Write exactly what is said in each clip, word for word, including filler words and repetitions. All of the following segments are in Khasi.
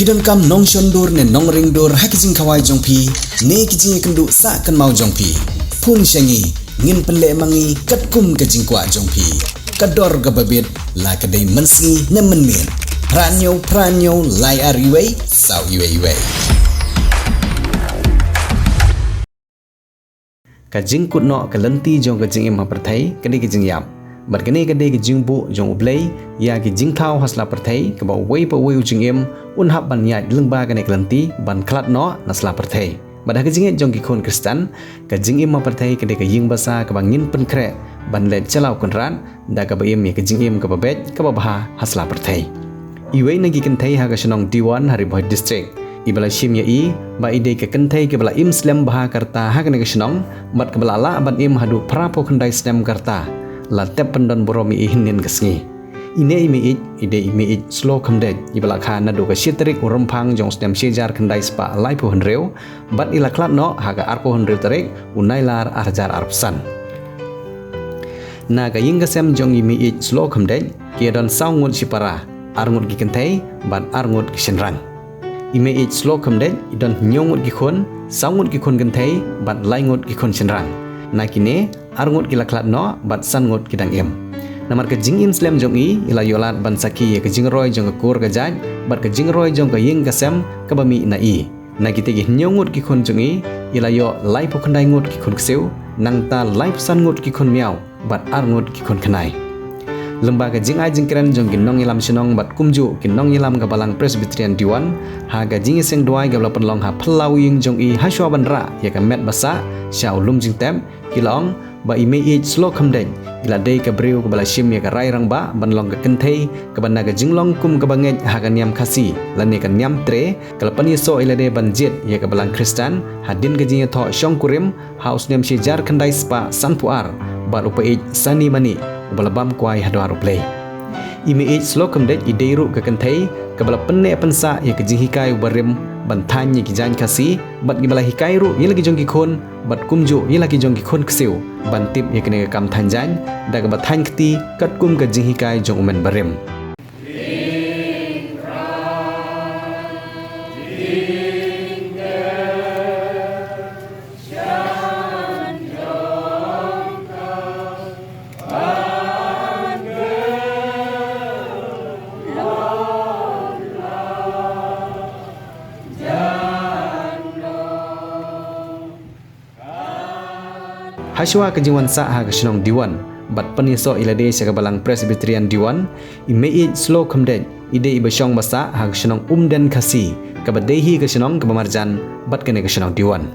Phi donkam nongshon dur ne nongring dur ha ki jingkhawai jong phi ne ki jingïakynduh sah kynmaw jong phi? Phone sha ngi, ngin pynleh ma ngi katkum ka jingkwah jong phi. Ka dor kaba bit, la ka dei mynsngi ne mynmiet. Phra hynñiew phra hynñiew lai ar wei saw wei wei. Ka jingkut noh ka lynti jong ka jingim ha pyrthei ka dei ka jingïap. Bad kane ka dei ka jingbuh jong U Blei ïa ki jingthaw ha sla pyrthei, kaba uwei pa uwei u jingim un hap ban ïaid lyngba kane ka lynti ban khlad noh na sla pyrthei. Bad ha ka jingngeit jong ki khun Khristan, ka jingim ha pyrthei ka dei ka ïing basa kaba ngin pynkhreh ban leit sha la u Kynrad, da kaba im ïa ka jingim kaba beit kaba bha ha sla pyrthei. Iwei na ki kynthei ha ka shnong Diwan ha Ri Bhoi District, iba la shim ïa i ba i dei ka kynthei kaba la im slem bha ka rta ha kane ka shnong, bad kaba la lah ban im haduh phra phew khyndai snem ka rta, la tep pyndon burom ïa i hynnin ka sngi. Ine i Meieit i dei i Meieit Slow Khymdeit, iba la kha naduh ka shi tarik u Rymphang jong u snem shi hajar khyndai spah laiphew hynriew, bad i la khlad noh ha ka arphew hynriew tarik u Nailar ar hajar arphew san. Na ka ïing ka sem jong i Meieit Slow Khymdeit ki ïadon saw ngut shipara, ar ngut ki kynthei bad ar ngut ki shynrang. I Meieit Slow Khymdeit i don hynñiew ngut ki khun, saw ngut ki khun kynthei bad lai ngut ki khun shynrang. Na kine, ar ngut ki la khlad noh bad san ngut ki dang im. Namar ka jingim slem jong i, i la ïoh lad ban sakhi ïa ka jingroi jong ka kur ka jait bad ka jingroi jong ka ïing ka sem kaba mih na i. Na kita ki hynñiew ngut ki khun jong i, i la ïoh laiphew khyndai ngut ki khun ksiew, nangta laiphew san ngut ki khun miaw bad ar ngut ki khun khnai. Lymba ka jingai jingkren jong ki nongïalam shnong bad kumjuh ki nongïalam ka Balang Presbyterian Diwan, ha ka jingïaseng duwai kaba la pynlong ha phyllaw ïing jong i hashwa ban rah ïa ka met basah sha u lum jingtep, ki la ong ba i Meieit Slow Khymdeit i la dei ka briew kaba la shim ïa ka rai rangbah ban long ka kynthei kaba na ka jinglong kum kaba ngeit ha ka niam Khasi lane ka niam Tre, ka la pynïasoh ïa lade ban jied ïa ka Balang Khristan hadien ka jingïathoh shongkurim ha u snem shi hajar khyndai spah sanphew ar bad u Paieit Sani Manik, uba la bam kwai ha dwar U Blei. I Meieit Slow Khymdeit i dei ruh ka kynthei kaba la pynneh pynsah ïa ka jinghikai uba rim ban thaiñ ïa ki jaiñ Khasi, bad kiba la hikai ruh ïa la ki jong ki khun bad kumjuh ïa la ki jong ki khun ksiew ban tip ïa kane ka kam thaiñ jaiñ, da kaba thaiñ kti katkum ka jinghikai jong u men barim. Hashwa ka jingwan sah ha ka shnong Diwan bad pynïasoh ïa lade sha ka Balang Presbyterian Diwan, i Meieit Slow Khymdeit i dei iba shong ba sah ha ka shnong Umden Khasi, kaba dei hi ka shnong kaba marjan bad kane ka shnong Diwan.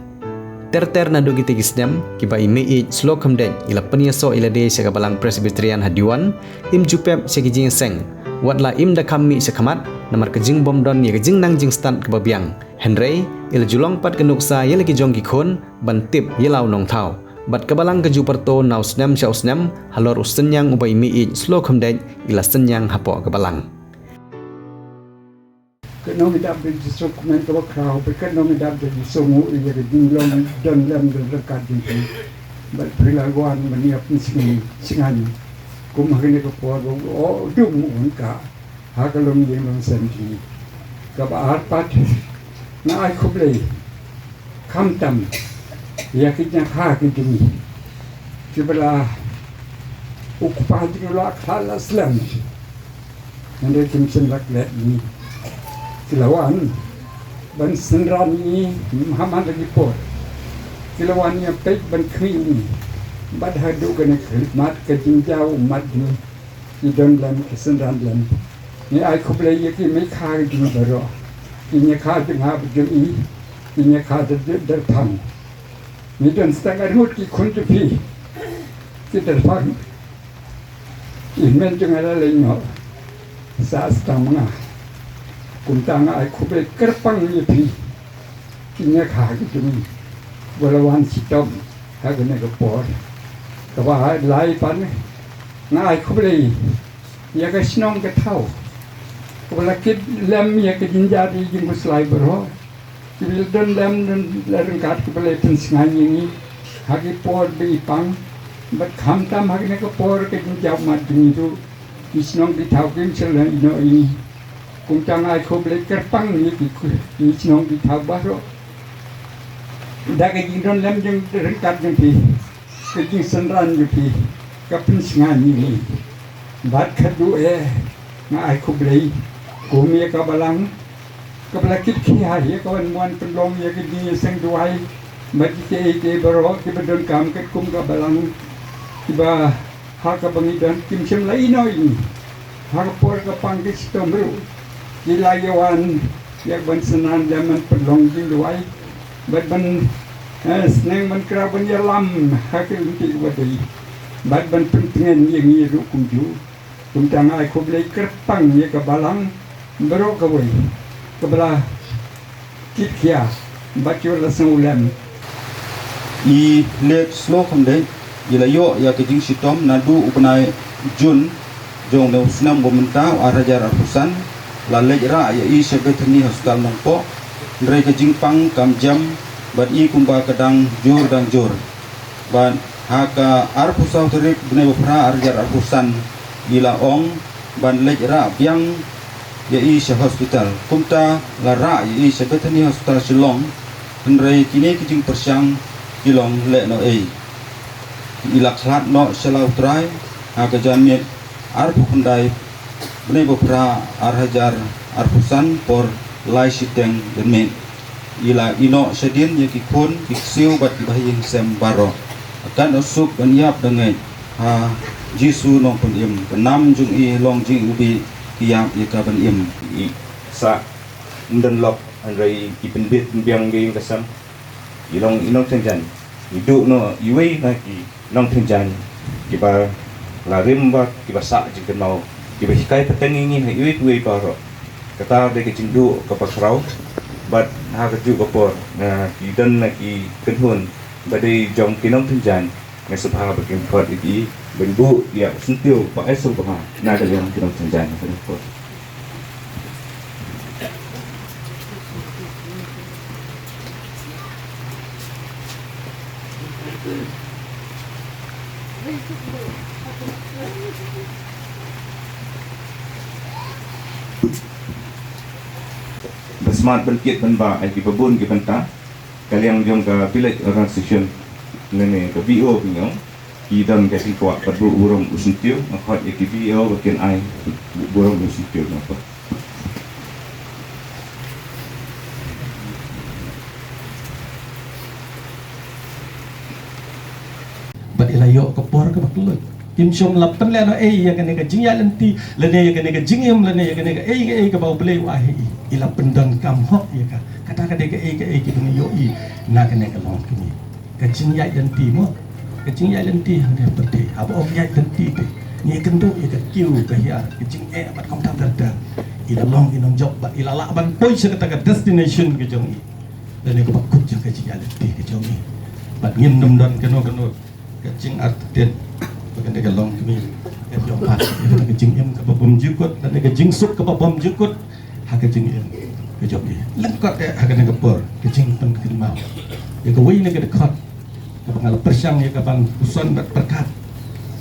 Ter ter naduh kita ki snem kiba i Meieit Slow Khymdeit i la pynïasoh ïa lade sha ka Balang Presbyterian ha Diwan, im ju pep sha ki jingïaseng, wat la im da kham mih sha khmat namar ka jingbym don ïa ka jingnang jingstad kaba biang. Hynrei i la ju long pat ka nuksa ïa la ki jong ki khun ban tip ïa la u nongthaw. Bad ka Balang ka ju pyrto na u snem sha u snem halor u synñiang uba i Meieit Slow Khymdeit i la synñiang hapoh ka Balang. Ka nongïadap da Jisu kmen kaba khraw, bad ka nongïadap da Jisu nguh ïa ka jinglong don lem don ryngkat jong phi. Bad phi la wan ban ïa pynsngew sngewthuh kum ha kane ka por ba u dum un ka ha ka longïing longsem jong ngi. Kaba ar pat, nga ai khublei khamtam ïa ki jingïakha ki jong ngi kiba la u kpa jong ngi u la khlad la slem. Hynrei kim shym la klet ïa ngi. Ki la wan ban synran ïa ngi ha man la ki por. Ki la wan ïa peit ban khmih ïa ngi. Bad haduh kane ka khyllipmat ka jingjaw ummat jong ngi, ki don lem, ki synran lem. Ngi ai khublei ïa ki mei kha ki jong ngi baroh. Ki ñiakha jong nga bad jong i, ki ñiakha da, da, da phang. Ngi don sa tang arngut ki khun jong phi ki da phang. I hynmen jong nga la leit noh, sah sa tang ma nga. Kumta nga ai khublei kyrpang ïa phi. Ki ñiakha ki jong ngi ba la wan shitom ha kane ka por. Kaba lai pat, nga ai khublei ïa ka shnong ka thaw kaba la kit lem ïa ka jynjar ïa ki jingkhuslai baroh. Kiba la don lem don la ryngkat kiba la pynsngew ïa ngi ha ki por ba i pang. Bad khamtam ha kane ka por ka jingjaw ummat jong ngi ruh, ki shnong ki thaw kim shym la ïehnoh ïa ngi. Kumta nga ai khublei kyrpang ïa ki, ki shnong ki thaw baroh. Da ka jingdon lem jong ryngkat jong phi, ka jingsynran jong phi, ka pynsngew ïa ngi. Bad khatduh eh, nga ai khublei kum ïa ka balang kaba la kit khia ïa ka ban wan pynlong ïa ka jingïaseng duwai bad ïa kiei kiei baroh kiba donkam katkum ka balang, kiba ha kaba ngi don kim shym la ïehnoh ïa ngi. Ha ka por ka pang ka shitom ruh ki la ïa wan ïa ka ban synran lem ban pynlong jingduwai bad ban, eh, sneng ban kra ban ïalam ha ka lynti kaba dei bad ban pyntngen ïa ngi ruh kumjuh. Kumta nga ai khublei kyrpang ïa ka balang baroh kawei kaba la kit khia bad ki la sngewlem. I Late Slow Kham Dei i la ïoh ïa ka jingshitom naduh u bnai Jun jong une u snem ba mynta, u ar hajar arphew san, la leit rah ïa i sha Bethany Hospital Nongpoh. Hynrei ka jingpang kam jem bad i kumba ka dang jur dang jur. Bad ha ka arphew saw tarik bnai ba phra ar hajar arphew san i la ong ban leit rah biang ïa i sha hospital. Kumta la rah ïa i sha Bethany Hospital Shillong. Hynrei kine ki jingpyrshang ki long lehnohei. I la khlad noh sha la U Trai ha ka janmiet arphew khyndai bnai ba phra ar hajar arphew san por lai shiteng janmiet. I la ïehnoh shadien ïa ki khun ki ksiew bad ki bahaïing sem baroh. Kat u suk ban ïap da ngeit ha Jisu Nongpynim, ka nam jong i long jingïohi, ki ïap ïa ka ban im. I sa ym don lok, hynrei ki pynbit pynbiang ïing ka sem. I long i nongtynjan, i duh noh iwei na ki nongtynjan kiba la rim bad kiba sah jingkynmaw, kiba hikai pateng ïa ngi ha iwei pa iwei baroh. Kata dei ka jingduh kaba khraw. Bad ha kajuh ka por, na ki don na ki kynhun ba dei jong ki nongtynjan, nga sngewbha ba kin khot ïa ki ban buh ïa u syntiew ba ai sngewbha na ka liang ki nongtynjan ha kajuh ka por. Ba smat ban kit ban bah ïa kiba bun ki bynta. Ka liang jong ka village organization lane ka V O ki ong, ki don ka jingkwah ban buh burom u syntiew, nga khot ïa ki V O ba kin ai buh burom u syntiew na ka. Bad i la ïoh ka por kaba kylluid. Kim shym la pynlehnohei ïa kane ka jingïaid lynti, lane ïa kane ka jingim, lane ïa kane ka ei ka ei kaba U Blei u ai ha i. I la pyndonkam hok ïa ka. Kata ka dei ka ei ka ei kaba ngi ïohi na kane ka longkmie. Ka jingïaid lynti mo. Ka jingïaid lynti hangne ha pyrthei. Haba ong ïaid lynti te, ngi kynduh ïa ka kiew ka hiar, ka jingeh bad kumta ter ter. I la long i nongjop bad i la lah ban poi sha kata ka destination ka jong i. Lane kaba kut jong ka jingïaid lynti ka jong i. Bad ngim don kano kano ka jingartatien ba kane ka longkmie kan ïoh pat ïa kane ka jingim kaba bymjukut, lane ka jingsuk kaba bymjukut ha ka jingim ka jong i. Lyngkot eh ha kane ka por ka jingpynkynmaw ïa kawei na ka dkhot kaba nga la pyrshang ïa ka ban puson bad pyrkhat,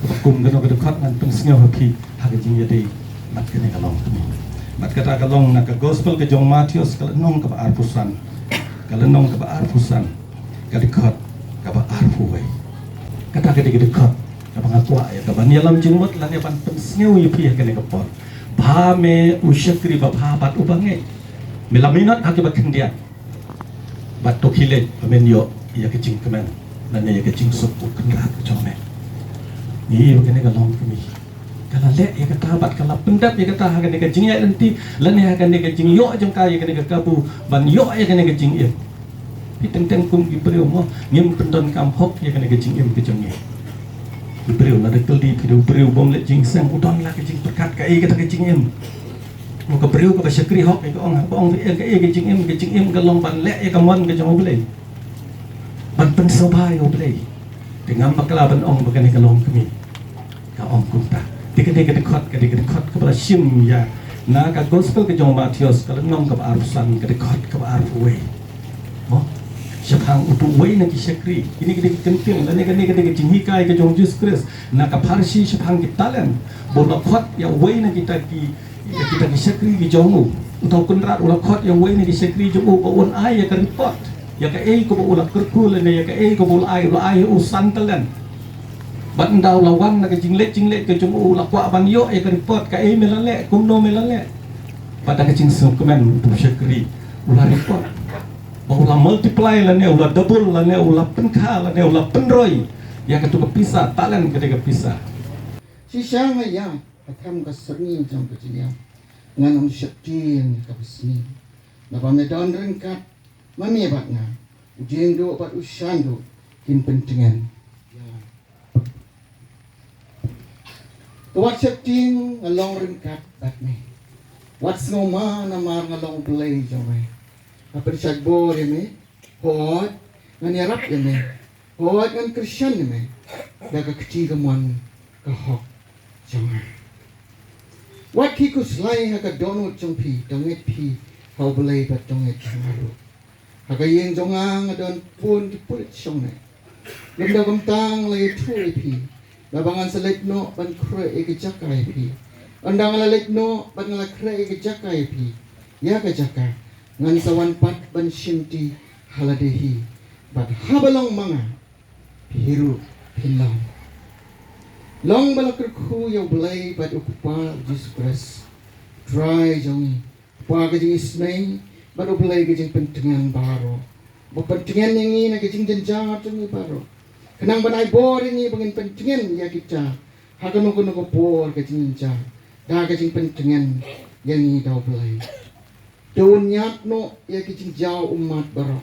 kaba kum kano ka dkhot ngan pynsngew ha phi ha ka jingïadei bad kane ka longkmie. Bad kata ka long na ka Gospel ka jong u Mathaios, ka lynnong kaba arphew san, ka lynnong kaba arphew san, ka dkhot kaba arphew wei. Kata ka dei ka dkhot kaba nga kwah ïa ka ban ïalam jingmut lane ban pynsngew ïa phi ha kane ka por. Bha me u shakri babha bad uba ngeit. Me la minot ha kiba khyndiat. Bad to khie leit ba men ïoh ïa ka jingkmen lane ïa ka jingsuk u kynrad ka jong me. Ngi ïohi ba kane ka longkmie ka la leh ïa kata bad ka la pyndep ïa kata ha kane ka jingïaid lynti lane ha kane ka jingïoh jong ka ïa kane ka kabu ban ïoh ïa kane ka jingim. Phi teng teng kum ki briew mo, ngim pyndonkam hok ïa kane ka jingim ka jong ngi. Ki briew, lada kylli phi da u briew bym leh jingïaseng, u don la ka jingpyrkhat kaei kata ka jingim. Mo, ka briew kaba shakri hok ïa ka ong, ba ong ïa kaei ka jingim, ka jingim ka long ban leh ïa ka mon ka jong U Blei, ban pynsngewbha ïa U Blei. Te ngam bakla ban ong ba kane ka longkmie ka ong kumta. Te kane ka dkhot, kane ka dkhot kaba la shim ïa na ka Gospel ka jong u Mathaios, ka lynnong kaba arphew san, ka dkhot kaba arphew wei. Mo, shaphang utu uwei na ki shakri. Kine ki dei ki kyntien lane kane ka dei ka jinghikai ka jong u Jisu Khrist na ka pharshi shaphang ki talent. Ba u la khot ïa uwei na kita ki Ïa kita ki shakri ki jong u. Uta u Kynrad u la khot ïa uwei na ki shakri jong u ba un ai ïa ka report ïa kaei kaba u la kyrkhu lane ïa kaei kaba u la ai, u la ai ïa u san talent. Bad ynda u la wan na ka jingleit jingleit ka jong u, u la kwah ban ïoh ïa ka report, kaei me la leh, kumno me la leh. Bad da ka jingsngewkmen u shakri u la report ba u la multiply lane u la double lane u la pynkha lane u la pynroi ïa katu ka pisa, talent ka dei ka pisa. Shisha nga ïa, ha kham ka syrngiew jong ka jingïap, ngan ym sheptieng ha kaba sniew. Naba me don ryngkat ma me bad nga, u diengduh bad u shanduh kin pyntngen ïa nga. To wat sheptieng, nga long ryngkat bad me. Wat sngewma namar nga long Blei jong me. Nga pynshait bor ïa me. Hooid, ngan ïarap ïa me. Hooid, ngan kyrshan ïa me da ka kti kamon ka hok jong nga. Wat khie khuslai ha ka dohnud jong phi, to ngeit phi ha U Blei bad to ngeit ha nga ruh. Ha ka ïing jong nga nga don bun ki pulit shongneh. Lymda kumta nga la ïathuh ïa phi, naba ngan sa leit noh ban khreh ïa ka jaka ïa phi. Ynda nga la leit noh bad nga la khreh ïa ka jaka ïa phi, ïa ka jaka ngan sa wan pat ban shimti ha lade hi. Bad haba long ma nga, phi ruh phin long. Long ba la kyrkhu ïa U Blei bad U Kpa Jisu Khrist, Trai jong ngi, Kpa ka jingisynei bad U Blei ka jingpyntngen baroh, ba pyntngen ïa ngi na ka jingjynjar jong ngi baroh, khnang ban ai bor ïa ngi ba ngin pyntngen ïa kita ha kano kano ka por ka jingjynjar da ka jingpyntngen ïa ngi da U Blei. To un ñiad noh ïa ki jingjaw ummat baroh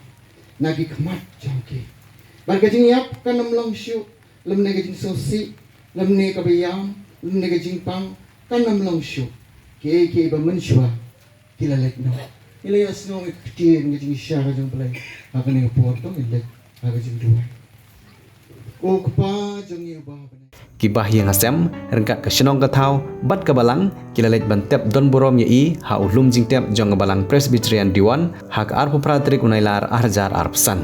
na ki khmat jong ki. Bad ka jingïap kan ym long shuh, lymne ka jingsngewsih, lymne kaba ïam, lymne ka jingpang, kan ym long shuh. Kiei kiei ba mynshuwa ki la leit noh. Ngi la ïohsngew ïa ka ktien ka jingshisha ka jong U Blei ha kane ka por, to ngin leit ha ka jingduwai. Ko Kpa jong ngi uba ha bneng. Ki bahaïing hasem ryngkat ka shnong ka thaw bad ka balang ki la leit ban tep don burom ïa i ha u lum jingtep jong ka Balang Presbyterian Dewan ha ka arphew phra tarik u Nailar ar hajar arphew san.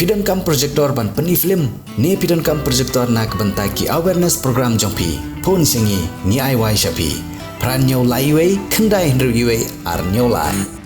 Phi donkam projector ban pyni film ne phi donkam projector na ka bynta ki awareness program jong phi? Phone sha ngi, ngi ai wai sha phi. Phra hynñiew lai wei khyndai hynriew wei ar hynñiew lai.